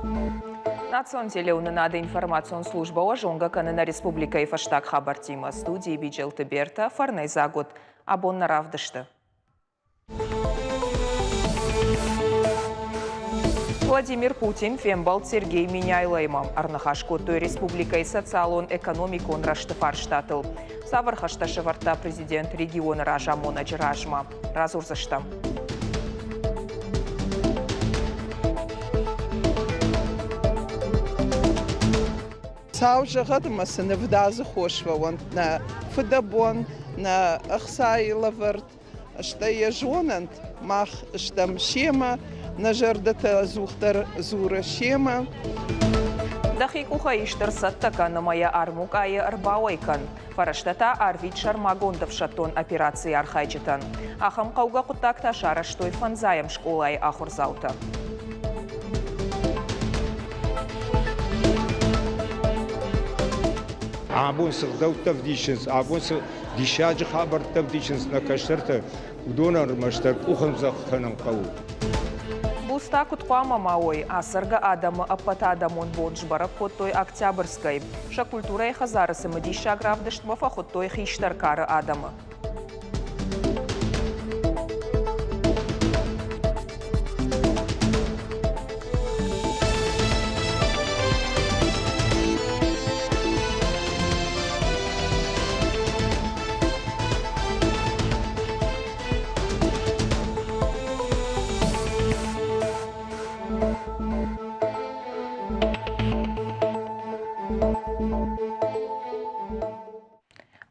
Национ телеуынынады информацион службӕ уӕ зонгӕ кӕны нӕ республикӕйы фӕстаг хабӕрттимӕ. Студийы Биджелты Бертӕ, фӕрнӕйдзаг уыд. Абон нӕ равдысты. Владимир Путин фембӕлд Сергей Меняйлоимӕ. Ӕрныхас кодтой республикӕйы социалон-экономикон рӕзты фарстатыл. Цавӕр хӕстӕ сӕвӕрдта президент регионы разамонӕджы размӕ? Радзурдзыстӕм. Сау зӕгъӕд ӕмӕ сын ӕвдадзы хос фӕуӕнт нӕ фыдӕбон, нӕ ӕхцайы лӕвӕрд, стӕй йӕ зонӕнт, мах стӕм семӕ, нӕ зӕрдӕтӕ ӕдзухдӕр дзуры семӕ. Дӕхи къухӕй исты рцӕттӕ кӕн ӕмӕ йӕ армукъайы ӕрбауӕй кӕн. Фӕрӕзтӕ та арвит сӕрмагонд ӕфсӕддон операцийы архайджытӕн. Ахӕм хъӕугӕ хъуыддаг та сарӕзтой фӕндзайӕм скъолайы ахуырдзаутӕ. Абон цы гъдӕуттӕ ӕвдисынц, абон цы диссаджы хабӕрттӕ ӕвдисынц нӕ кӕстӕртӕ, уыдонӕн ӕрмӕстдӕр къухӕмдзӕгъд кӕнын хъӕуы. Бустӕ куыд хъуамӕ ма уой, ацӕргӕ адӕмы ӕппӕтадӕмон бон сбӕрӕг кодтой Октябрьскӕй. Сӕ культурӕйы хӕдзары цымыдисаг равдыстмӕ фӕхуыдтой хистӕр кары адӕмы.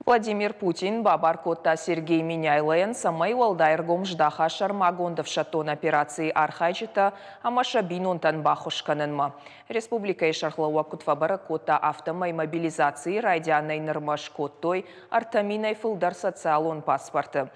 Владимир Путин бабар кодта Сергей Меняйлойӕн, цӕмӕй уӕлдай ӕргом здаха сӕрмагонд ӕфсӕддон операцийы архайджытӕ ӕмӕ сӕ бинонтӕн баххуыс кӕнынмӕ. Республикӕйы сӕргълӕууӕг куыд фӕбӕрӕг кодта, афтӕмӕй мобилизацийы райдианӕй нырмӕ скодтой 3000-ӕй фылдӕр социалон паспорты.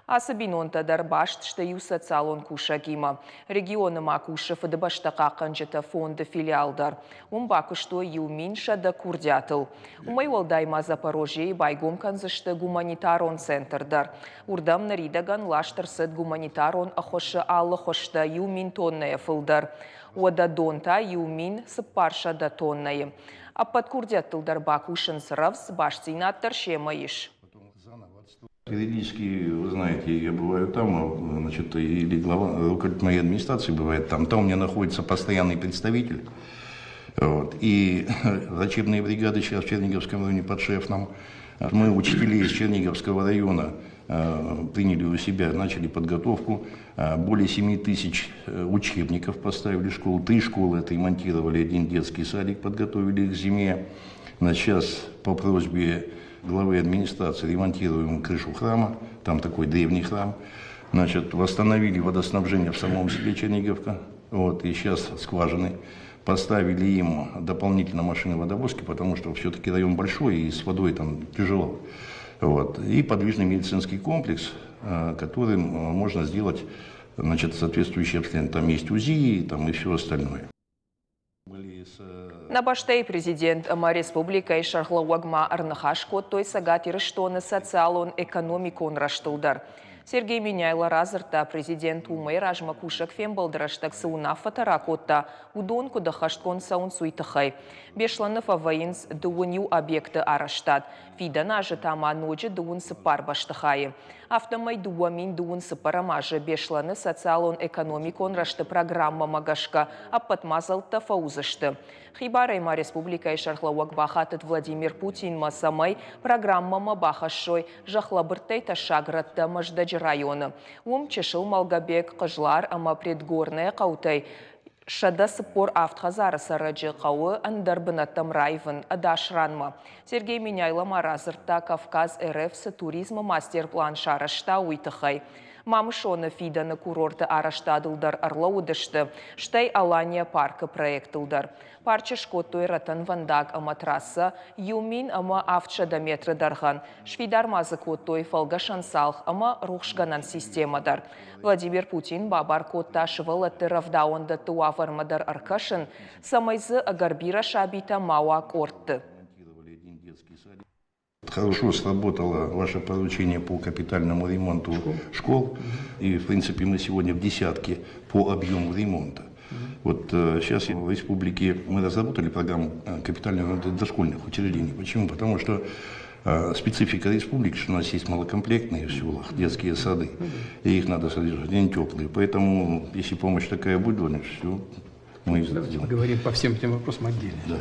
Ацы бинонтӕ дӕр баст сты иу социалон кусӕгимӕ. Регионы ма кусы Фыдыбӕстӕ хъахъхъӕнджыты фонды филиал дӕр. Уым бакуыстой 1100 курдиатыл. Уымӕй уӕлдай ма Запорожьейы байгом кӕндзысты гуманитарон центр дӕр. Уырдӕм ныридӕгӕн ласт ӕрцыд гуманитарон ӕххуысы алы хуызтӕ 1000 тоннӕйӕ фылдӕр. Уӕдӕ дон та 1400 тоннӕйы. Ӕппӕт курдиӕттыл дӕр бакусынц рӕвдз, бастдзинад дӕр семӕ ис. Периодически, вы знаете, я бываю там, значит, или глава руководитель моей администрации бывает там. Там у меня находится постоянный представитель. Вот. И врачебные бригады сейчас в Черниговском районе под шефном. Мы учителей из Черниговского района приняли у себя, начали подготовку. Более 7 тысяч учебников поставили в школу. Три школы отремонтировали, один детский садик подготовили к зиме. Сейчас по просьбе главы администрации ремонтируем крышу храма, там такой древний храм. Значит, восстановили водоснабжение в самом селе Черниговка, вот, и сейчас скважины. Поставили им дополнительно машины-водовозки, потому что все-таки район большой и с водой там тяжело. Вот. И подвижный медицинский комплекс, которым можно сделать, значит, соответствующие обследования. Там есть УЗИ там и все остальное. Нӕ бӕстӕйы президент ӕмӕ республикӕйы сӕргълӕууӕг ма ӕрныхас кодтой Цӕгат Ирыстоны социалон-экономикон рӕзтыл дӕр. Сергей Меняйло радзырдта, президент уымӕй размӕ кусӕг фембӕлды рӕстӕг цы уынаффӕтӕ ракодта, уыдон куыд ӕххӕстгонд цӕуынц, уый тыххӕй. Беслӕны фӕвӕййынц дыууын иу объекты арӕзтад, фидӕн азы та ма ноджы 24 бӕстыхайы. Афтӕмӕй 2024 азы Беслӕны социалон-экономикон рӕзты программӕмӕ гӕсгӕ ӕппӕт мадзӕлттӕ фӕуыдзысты. Хибарӕй ма республикӕйы сӕргълӕууӕг бахатыд Владимир Путинмӕ, цӕмӕй программӕмӕ бахӕссой зӕхлӕбырдтӕй тӕссаг рӕттӕ Мӕздӕджы районы. Уым Чысыл Малгобек, Хъызлар ӕмӕ Предгорная хъӕутӕй 147 хӕдзары цӕрӕджы хъӕуы ӕндӕр бынӕттӕм раивын ӕдас ранмӕ. Сергей Меняйло ма радзырдта, Кавказ РФ цы туризмы мастер-пълан сарӕзта, уый тыххӕй. Мамысоны фидӕны курорты арӕзтадыл дӕр ӕрлӕууыдысты, стӕй Алания паркы проектыл дӕр. Парчы скодтой рӕтӕнвӕндаг ӕмӕ трассӕ 1700 метры дӕргъӕн, сфидар ма дзы кодтой фӕлгӕсӕн цалх ӕмӕ рухсгӕнӕн системӕ дӕр. Владимир Путин бабар кодта сывӕллӕтты рӕвдауӕндӕтты уавӕрмӕ дӕр ӕркӕсын, цӕмӕй дзы ӕгӕр бирӕ сабитӕ ма уа къордты. Хорошо сработало ваше поручение по капитальному ремонту школ. И, в принципе, мы сегодня в десятке по объему ремонта. Вот сейчас в республике мы разработали программу капитального ремонта дошкольных учреждений. Почему? Потому что специфика республики, что у нас есть малокомплектные в селах детские сады, и их надо содержать, они теплые. Поэтому, если помощь такая будет, все, мы сделаем. Говорим по всем этим вопросам отдельно. Да.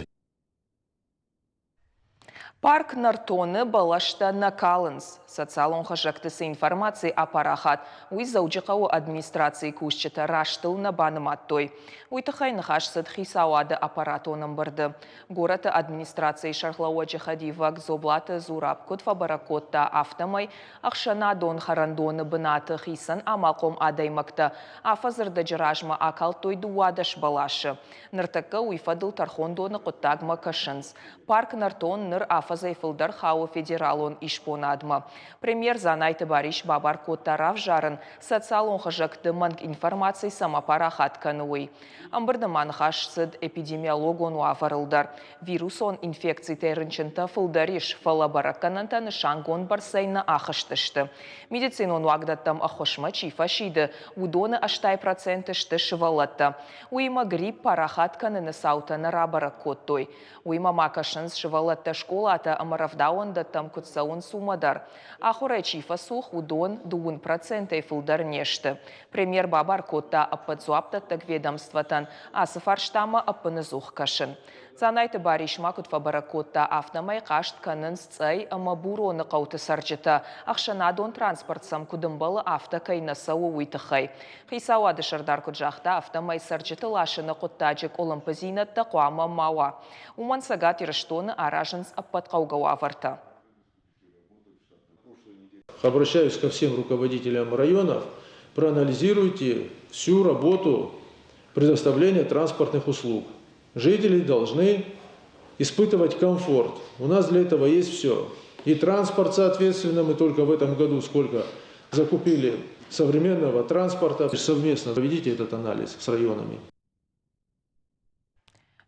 Парк Нӕртон-ы бӕлӕстӕ нӕ калынц. Социалон хызӕгты цы информаци апарахат, уый Дзӕуджыхъӕуы администрацийы кусджытӕ растыл нӕ банымадтой. Уый тыххӕй ныхас цыд хицауады аппаратон ӕмбырды. Горӕты администрацийы сӕргълӕууӕджы хӕдивӕг Дзоблаты Зураб куыд фӕбӕрӕг кодта, афтӕмӕй ӕхсӕнадон хӕрӕндоны бынаты хицӕн амалхъом адӕймӕгтӕ афӕдзы рдӕджы размӕ акалдтой 12 бӕласы. Ныртӕккӕ уый фӕдыл тӕрхондоны хъуыддагмӕ кӕсынц. Парк Нӕртон ныр афӕдзӕй фылдӕр хауы федералон исбонадмӕ. Премьер Дзанайты Барис бабар кодта равзарын, социалон хызӕгты мӕнг информаци цӕмӕ парахат кӕны, уый. Ӕмбырды ма ныхас цыд эпидемиологон уавӕрыл дӕр. Вирусон инфекцитӕй рынчынтӕ фылдӕр ис, фӕлӕ бӕрӕггӕнӕнтӕ нысангонд бӕрцӕй нӕ ахызтысты. Медицинон уагдӕттӕм ӕххуысмӕ чи фӕсиды, уыдоны 80% сты сывӕллӕттӕ. Уыимӕ грипп парахат кӕныны цаутӕ нӕ рабӕрӕг кодтой. Уыимӕ ма кӕсынц сывӕллӕттӕ скъолатӕ ӕмӕ рӕвдауӕндӕттӕм куыд цӕуынц, уымӕ дӕр. Ахуырӕй чи фӕцух, уыдон 2% фылдӕр не сты. Премьер бабар кодта ӕппӕт дзуапдӕттӕг ведомствотӕн ацы фарстамӕ ӕппыныдзух кӕсын. Дзанайты Барис ма куыд фӕбӕрӕг кодта, афтӕмӕй хъаст кӕнынц Цъӕй ӕмӕ Буроны хъӕуты цӕрджытӕ, ӕхсӕнадон транспорт сӕм куыд ӕмбӕлы, афтӕ кӕй нӕ цӕуы, уый тыххӕй. Хицауады сӕрдар куыд загъта, афтӕмӕй цӕрджыты ласыны хъуыддаджы къуылымпыдзинӕдтӕ хъуамӕ ма уа. Уымӕн Цӕгат Ирыстоны аразынц ӕппӕт хъӕугӕ уавӕртӕ. Обращаюсь ко всем руководителям районов, проанализируйте всю работу предоставления транспортных услуг. Жители должны испытывать комфорт. У нас для этого есть все. И транспорт, соответственно, мы только в этом году сколько закупили современного транспорта. Совместно проведите этот анализ с районами.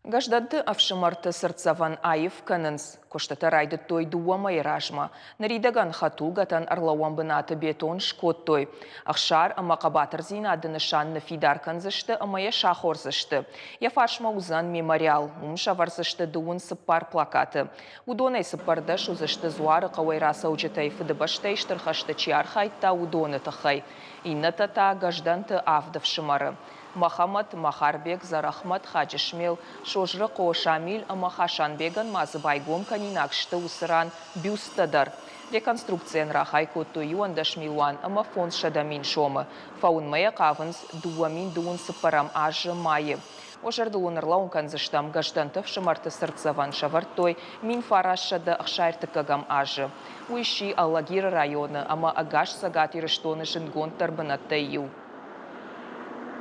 Гӕздӕнты ӕфсымӕрты цыртдзӕвӕн аив кӕнынц. Куыстытӕ райдыдтой дыууӕ мӕйы размӕ. Ныридӕгӕн хӕдтулгӕтӕн ӕрлӕууӕн бынаты бетон скодтой. Ӕхсар ӕмӕ хъӕбатырдзинады нысан ныффидар кӕндзысты ӕмӕ йӕ сахордзысты. Йӕ фарсмӕ уыдзӕн мемориал. Уым сӕвӕрдзысты 24 плакаты. Уыдонӕй 14 уыдзысты Дзуары хъӕуӕй рацӕуджытӕй Фыдыбӕстӕйы Стыр хӕсты чи архайдта, уыдоны тыххӕй. Иннӕтӕ та Гӕздӕнты авд ӕфсымӕры. Мӕхӕмӕт, Махарбег, Дзӕрӕхмӕт, Хаджысмел, Созрыхъо, Шамил ӕмӕ Хасанбегӕн ма дзы байгом кӕнинаг сты уыцы ран бюсттӕ дӕр. Реконструкцийӕн рахай кодтой 11 милуан ӕмӕ 500 000 сомы. Фӕуынмӕ йӕ хъавынц 2024 азы майы. Уӕ зӕрдыл уын ӕрлӕууын кӕндзыстӕм, Гӕздӕнты ӕфсымӕрты цыртдзӕвӕн сӕвӕрдтой 1961 азы. Уый сси Алагиры районы ӕмӕ ӕгас Цӕгат Ирыстоны зындгонддӕр бынӕттӕй иу.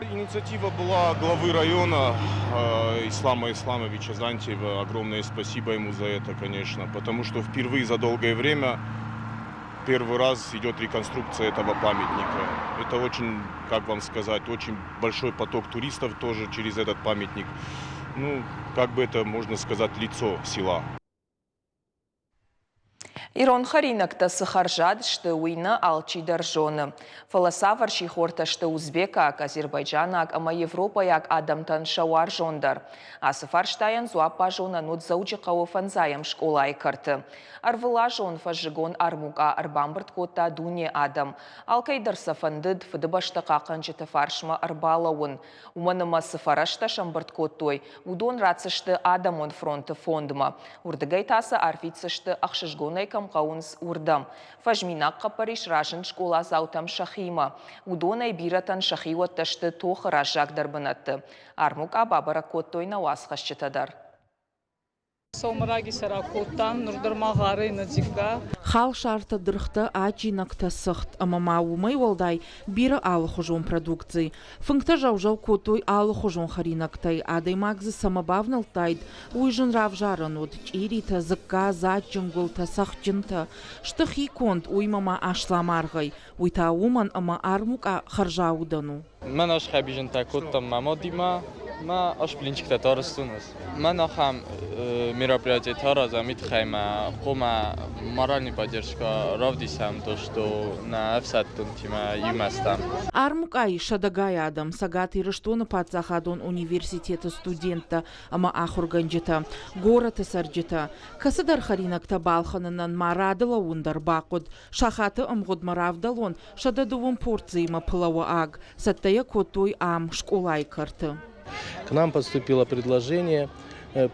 Инициатива была главы района Ислама Исламовича Зантьева. Огромное спасибо ему за это, конечно, потому что впервые за долгое время первый раз идет реконструкция этого памятника. Это очень, как вам сказать, очень большой поток туристов тоже через этот памятник. Ну, как бы это можно сказать, лицо села. Ирон хӕринӕгтӕ цы хӕрзад сты, уый нӕ алчидӕр зоны. Фӕлӕ цавӕр сихортӕ сты узбекаг, азербайджанаг ӕмӕ европӕйаг адӕмтӕн сӕ уарзондӕр? Ацы фарстайӕн дзуапп базонӕн уыд Дзӕуджыхъӕуы фӕндзайӕм скъолайы кӕрты. Ӕрвылазон фӕззыгон армукъа ӕрбамбырд кодта дуне адӕм. Алкӕй дӕр сӕ фӕндыд Фыдыбӕстӕ хъахъхъӕнджыты фарсмӕ ӕрбалӕууын. Уымӕн ӕмӕ цы фӕрӕзтӕ сӕмбырд кодтой, уыдон ратдзысты Адӕмон фронты фондмӕ. Уырдыгӕй та сӕ арвитдзысты, ӕхсызгонӕй кӕм хъӕуынц, уырдӕм. Фӕзминаг хъӕппӕрис разынд скъоладзаутӕм сӕхимӕ. Уыдонӕй бирӕтӕн сӕхиуӕттӕ сты тохы раззагдӕр бынӕтты. Армукъа бабӕрӕг кодтой нӕ уацхӕсджытӕ дӕр. Сӕумӕраги сӕ ракодтан, нур дӕр ма гъарӕй нӕ дзигка. Халсартӕ, дыргътӕ, адджинӕгтӕ, цыхт ӕмӕ ма уымӕй уӕлдай бирӕ алыхуызон продукци. Фынгтӕ зӕу-зӕу кодтой алыхуызон хӕринӕгтӕй, адӕймаг дзы цӕмӕ бавнӕлдтаид, уый зын равзарӕн уыд: чъиритӕ, дзыкка, дзаджджын гуылтӕ, цӕхджынтӕ. Сты хиконд, уыимӕ ма аслам аргъӕй. Уый та уымӕн, ӕмӕ армукъа хӕрзаудӕн у. Мӕн ӕз хӕбизынтӕ кодтам мӕ мадимӕ. Мӕ ӕз блинчиктӕ тарстон ӕз. Мӕн ахӕм мероприятие аразӕм, уый тыххӕй мӕ хъуамӕ моральный поддержка равдисӕм, то что нӕ ӕфсӕддонтимӕ иумӕ стӕм. Армукъайы сӕдӕгай адӕм Цӕгат Ирыстоны паддзахадон университеты студенттӕ ӕмӕ ахуыргӕнджытӕ, горӕты цӕрджытӕ. Кӕцыдӕр хӕринӕгтӕ балхӕнынӕн ма рады лӕууын дӕр бахъуыд. Сахаты ӕмгъуыдмӕ равдӕлон 120 порциимӕ пылауы аг цӕттӕ йӕ кодтой ам, скъолайы кӕрты. К нам поступило предложение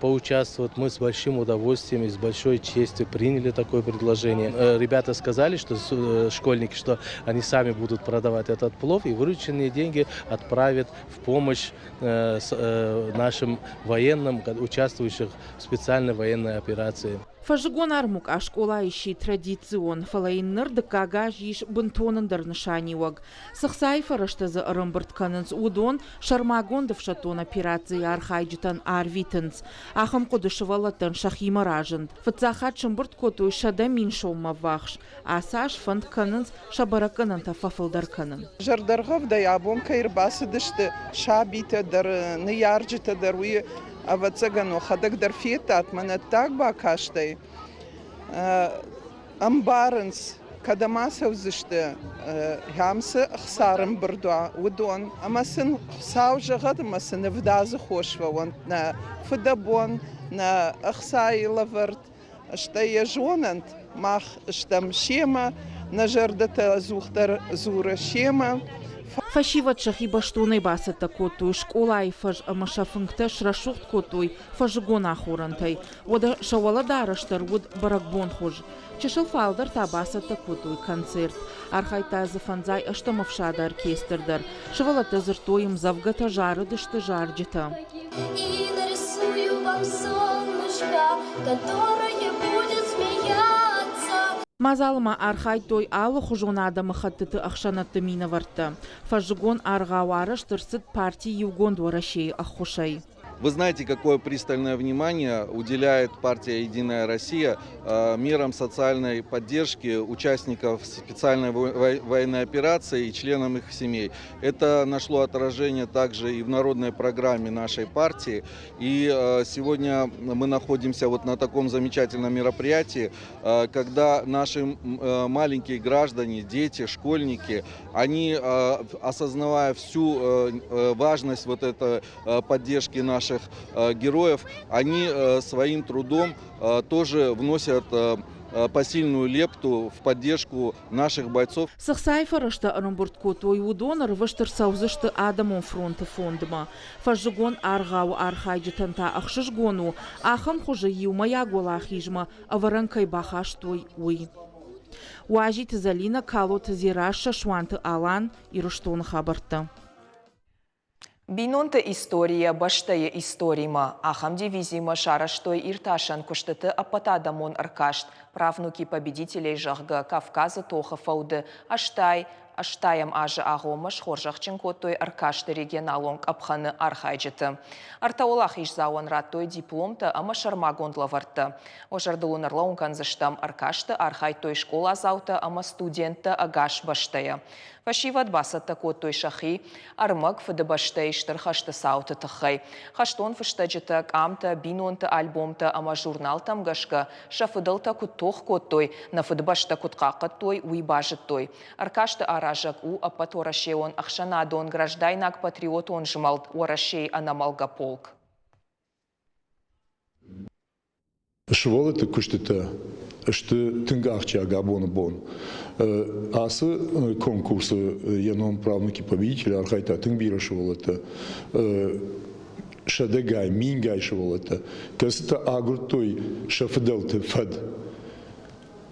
поучаствовать. Мы с большим удовольствием и с большой честью приняли такое предложение. Ребята сказали, что школьники, что они сами будут продавать этот плов и вырученные деньги отправят в помощь нашим военным, участвующих в специальной военной операции. Фӕззыгон армукъа скъолайы сси традицион, фӕлӕ йын ныр дыккаг аз ис бынтон ӕндӕр нысаниуӕг. Цы хцайы фӕрӕзтӕ дзы ӕрӕмбырд кӕнынц, уыдон сӕрмагонд ӕфсӕддон операцийы архайджытӕн арвитынц. Ахӕм хъуыды сывӕллӕттӕн сӕхимӕ разынд. Фыццаг хатт сӕмбырд кодтой 100 000 соммӕ ввахс. Ацы аз фӕнд кӕнынц сӕ бӕрӕггӕнӕнтӕ фӕфылдӕр кӕнын. Зӕрдӕргъӕвдӕй абон кӕй ӕрбацыдысты сабитӕ дӕр, ныййарджытӕ дӕр, уый ӕвӕццӕгӕн, уӕхӕдӕг дӕр федтат мӕн ӕддаг бакастӕй. Ӕмбарынц, кӕдӕм ацӕудзысты, ахӕм цы ӕхца ӕрӕмбырд уа, уыдон. Ӕмӕ сын Хуыцау зӕгъӕд ӕмӕ сын ӕвдадзы хос фӕуӕнт нӕ фыдӕбон, нӕ ӕхцайы лӕвӕрд, стӕй йӕ зонӕнт, мах стӕм семӕ, нӕ зӕрдӕтӕ ӕдзухдӕр дзуры семӕ. Фӕсивӕд сӕхи бӕстонӕй бацӕттӕ кодтой скъолайы фӕз ӕмӕ сӕ фынгтӕ срӕсугъд кодтой фӕззыгон ахорӕнтӕй. Уӕдӕ сӕ уӕлӕдарӕс дӕр уыд бӕрӕгбонхуыз. Чысыл фалдӕр та бацӕттӕ кодтой концерт. Архайдта дзы фӕндзай ӕстӕм ӕфсады оркестр дӕр. Сывӕллӕттӕ дзырдтой ӕмдзӕвгӕтӕ, зарыдысты зарджытӕ. И нарисую вам солнышко, которое будет смеяться. Мадзалы ма архайдтой алыхуызон адӕмыхӕттыты ӕхсӕнадты минӕвӕрттӕ. Фӕззыгон аргъау арӕзт ӕрцыд парти Иугонд Уӕрӕсейы ӕххуысӕй. Вы знаете, какое пристальное внимание уделяет партия «Единая Россия» мерам социальной поддержки участников специальной военной операции и членам их семей. Это нашло отражение также и в народной программе нашей партии. И сегодня мы находимся вот на таком замечательном мероприятии, когда наши маленькие граждане, дети, школьники, они, осознавая всю важность вот этой поддержки наших героев, они своим трудом тоже вносят посильную лепту в поддержку наших бойцов. Цы хцайы фӕрӕзтӕ ӕрӕмбырд кодтой, уыдон ӕрвыст ӕрцӕудзысты адӕмон фронты фондмӕ. Фӕззыгон аргъауы архайджытӕн та ӕхсызгон у, ахӕм хуызы иумӕйаг уӕлахизмӕ ӕвӕрӕн кӕй бахастой, уый. Уазиты Зӕлинӕ, Калоты Дзерассӕ, Суанты Алан, Ирыстоны хабӕрттӕ. Бинонты историйӕ бӕстӕйы историмӕ ахӕм девизимӕ сарӕзтой иртасӕн куыстыты ӕппӕтадӕмон ӕркаст «Правнуки победителей», зӕгъгӕ, Кавказы тохы фӕуды 80 ӕм азы агъоммӕ схорзӕхджын кодтой ӕркасты регионалон къӕпхӕны архайджыты. Ӕртӕ уӕлахиздзауӕн радтой дипломтӕ ӕмӕ сӕрмагонд лӕвӕрттӕ. Уӕ зӕрдыл уын ӕрлӕууын кӕндзыстӕм, ӕркасты архайдтой скъоладзаутӕ ӕмӕ студенттӕ ӕгас бӕстӕйӕ. Фӕсивӕд бацӕттӕ кодтой сӕхи ӕрмӕг Фыдыбӕстӕйы Стыр хӕсты цауты тыххӕй. Хӕстон фыстӕджытӕ, къамтӕ, бинонты альбомтӕ ӕмӕ журналтӕм гӕсгӕ сӕ фыдӕлтӕ куыд тох кодтой, нӕ Фыдыбӕстӕ куыд хъахъхъӕдтой, уый базыдтой. Ӕркасты аразӕг у ӕппӕтуӕрӕсеон ӕхсӕнадон граждайнаг-патриотон змӕлд Уӕрӕсейы ӕнӕмӕлгӕ полк. Сывӕллӕтты куыстытӕ сты тынг ахсджиаг абоны бон. Ацы конкурсы йӕ ном «Правнуки победителя» архайдта тынг бирӕ сывӕллӕттӕ, сӕдӕгай, мингай сывӕллӕттӕ, кӕцытӕ агуырдтой сӕ фыдӕлты фӕд.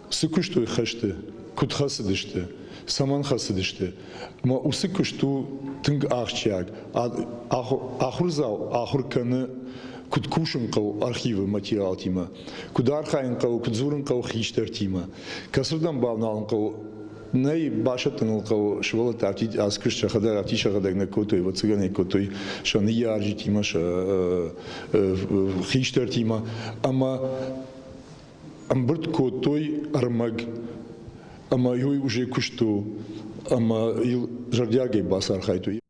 Цы куыстой хӕсты, куыд хӕцыдысты, цӕмӕн хӕцыдысты. Ӕмӕ уыцы куыст у тынг ахсджиаг. Ахуырдзау ахуыр кӕны, куыд кусын хъӕуы архивы материалтимӕ, куыд архайын хъӕуы, куыд дзурын хъӕуы хистӕртимӕ, кӕцырдӕм бавналын хъӕуы. Нӕй басӕттын ыл хъӕуы, сывӕллӕттӕ афтид ацы куыст сӕхӕдӕг афтид сӕхӕдӕг нӕ кодтой, ӕвӕццӕгӕн ӕй кодтой сӕ ныййарджытимӕ, сӕ хистӕртимӕ. Ӕмӕ ӕмбырд кодтой ӕрмӕг ӕмӕ уый уже куыст у ӕмӕ йыл зӕрдиагӕй бацархайдтой.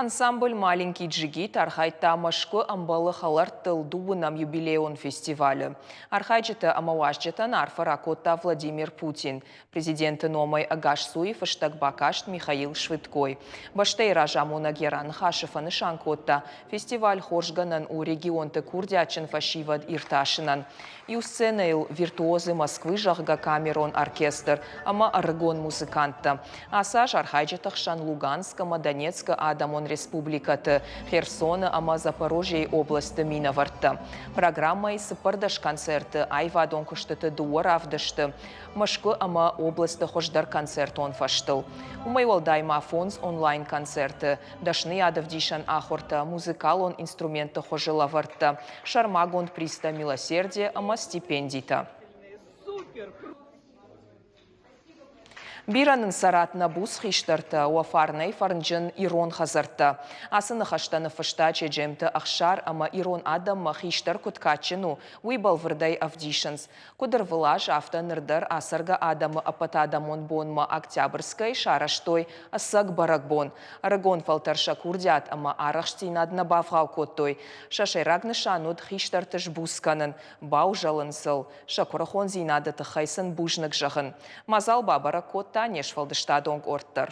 Ансамбль «Маленький джигит» архайдта Мӕскуы ӕмбӕлы хӕлӕрттыл дыууынӕм юбилейон фестивалы. Архайджытӕ ӕмӕ уазджытӕн арфӕ ракодта Владимир Путин. Президенты номӕй ӕгасцуйы фыстӕг бакаст Михаил Швыдкой. Бӕстӕйы разамонӕг йӕ раныхасы фӕнысан кодта, фестиваль хорзгӕнӕн у регионты курдиатджын фӕсивӕд иртасынӕн. Иу сценӕйыл «Виртуозы Москвы», зӕгъгӕ, камерон оркестр ӕмӕ ӕрыгон музыканттӕ. Ацы аз архайджыты хсӕн Луганск ӕмӕ Донецкы адӕмон республикӕты, Херсоны ӕмӕ Запорожьейы областты минӕвӕрттӕ. Программӕйы 14 концерты, аивадон куыстыты дыууӕ равдысты, Мӕскуы ӕмӕ областы хуыздӕр концертон фӕзтыл. Уымӕй уӕлдай ма фондз онлайн-концерты, дӕсныйадӕвдисӕн ахуыртӕ, музыкалон инструментты хуызы лӕвӕрттӕ, сӕрмагонд призтӕ «Милосердие» ӕмӕ стипендитӕ. Бирӕ нын цӕрат нӕ буц хистӕртӕ, уӕ фарнӕй фӕрнджын ирон хӕдзӕрттӕ. Ацы ныхӕстӕ ныффыста Чеджемты Ӕхсар ӕмӕ ирон адӕммӕ хистӕр куыд кадджын у, уый бӕлвырдӕй ӕвдисынц. Куыд ӕрвылаз, афтӕ ныр дӕр ацӕргӕ адӕмы ӕппӕтадӕмон бонмӕ Октябрьскӕй сарӕзтой ӕцӕг бӕрӕгбон. Ӕрыгон фӕлтӕр сӕ курдиат ӕмӕ арӕхстдзинад нӕ бавгъау кодтой. Сӕ сӕйраг нысан уыд хистӕрты сбуц кӕнын, баузӕлын сыл, сӕ куырыхондзинады тыххӕй сын бузныг зӕгъын. Мадзал бабӕрӕг кодта не сфӕлдыстадон къорд дӕр.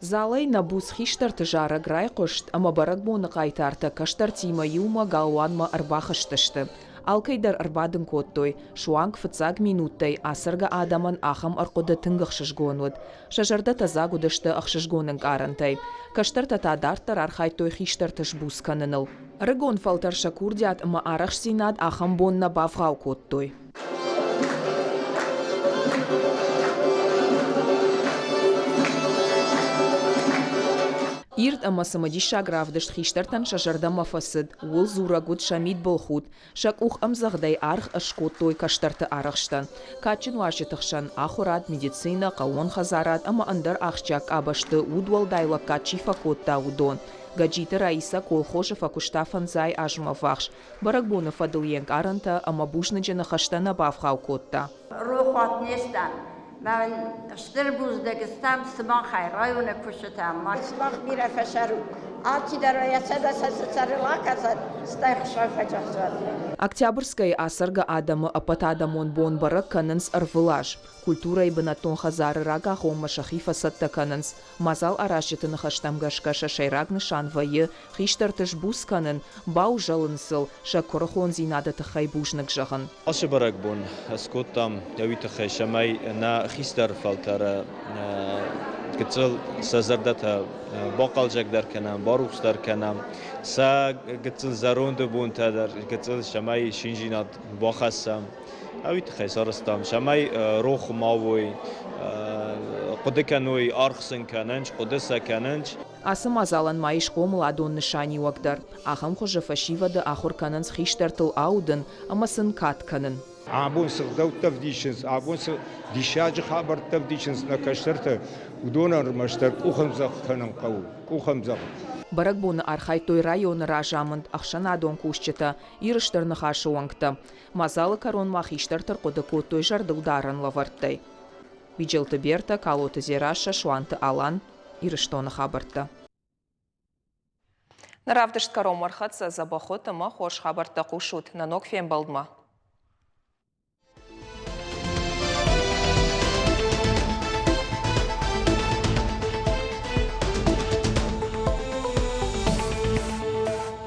Залӕй нӕ буц хистӕрты зарӕг райхъуыст ӕмӕ бӕрӕгбоны хъайтартӕ кӕстӕртимӕ иумӕ галуанмӕ ӕрбахызтысты. Алкӕй дӕр ӕрбадын кодтой. Суанг фыццаг минуттӕй ацӕргӕ адӕмӕн ахӕм ӕрхъуыды тынг ӕхсызгон уыд. Сӕ зӕрдӕтӕ дзаг уыдысты ӕхсызгон ӕнкъарӕнтӕй. Кӕстӕртӕ та дарддӕр архайдтой хистӕрты сбуц кӕныныл. Ӕрыгон фӕлтӕр сӕ курдиат ӕмӕ арӕхстдзинад ахӕм бон нӕ бавгъау кодтой. Ирд ӕмӕ цымыдисаг равдыст хистӕртӕн сӕ зӕрдӕмӕ фӕцыд, ууыл дзурӕг уыд сӕ мидбылхудт, Сӕ къух ӕмдзӕгъдӕй аргъ ӕскодтой кӕстӕрты арӕхстӕн. Кадджын уазджыты хсӕн ахуырад, медицинӕ, хъӕууон хӕдзарад ӕмӕ ӕндӕр ахсджиаг къабӕзты удуӕлдай лӕггад чи фӕкодта, уыдон. Гӕджиты Раисӕ колхозы фӕкуыста фӕндзай азмӕ ввахс. Бӕрӕгбоны фӕдыл йе нкъарӕнтӕ ӕмӕ бузныджы ныхӕстӕ нӕ бавгъау кодта. Рохуат не стӕм. Мӕн стыр бузныг стӕм сымахӕй, районы куыстытӕм. Сымах бирӕ фӕсӕрут. Алчидӕр йӕ цӕрыл акӕсӕд, стӕй Хуыцау фӕдзӕхсӕд. Октябрьскӕйы ацӕргӕ адӕмы ӕппӕтадӕмон бон бӕрӕг кӕнынц ӕрвылаз. Культурӕйы бынӕттон хӕдзары рагагъоммӕ сӕхи фӕцӕттӕ кӕнынц. Мадзал аразджыты ныхӕстӕм гӕсгӕ сӕ сӕйраг нысан вӕййы хистӕрты сбуц кӕнын, баузӕлын сыл, сӕ куырыхондзинады тыххӕй бузныг зӕгъын. Ацы бӕрӕгбон скодтам уый тыххӕй, цӕмӕй нӕ хистӕр фӕлтӕры гыццыл сӕ зӕрдӕтӕ бахъӕлдзӕгдӕр кӕнӕм, барухсдӕр кӕнӕм, сӕ гыццыл зӕронды бонтӕ дӕр гыццыл цӕмӕй циндзинад бахӕссӕм. Уый тыххӕй сарӕзтам, цӕмӕй рох ма уой, хъуыды кӕной, аргъ сын кӕнынц, хъуыды сӕ кӕнынц. Ацы мадзалӕн ма ис хъомыладон нысаниуӕг дӕр. Ахӕм хуызы фӕсивӕды ахуыр кӕнынц хистӕртыл аудын ӕмӕ сын кад кӕнын. Абон цы гъдӕуттӕ ӕвдисынц, абон цы диссаджы хабӕрттӕ ӕвдисынц нӕ кӕстӕртӕ, уыдонӕн ӕрмӕстдӕр къухӕмдзӕгъд кӕнын хъӕуы, къухӕмдзӕгъд. Бӕрӕгбоны архайдтой районы разамынд, ӕхсӕнадон кусджытӕ, Иры Стыр Ныхасы уӕнгтӕ. Мадзалы кӕрон ма хистӕрты рхъуыды кодтой зӕрдылдарӕн лӕвӕрттӕй. Биджелты Бертӕ, Калоты Дзерассӕ, Суанты Алан, Ирыстоны хабӕрттӕ. Нӕ равдыст кӕронмӕ ӕрхӕццӕ дзӕбӕх ут ӕмӕ хорз хабӕрттӕ хъусут нӕ ног фембӕлдмӕ.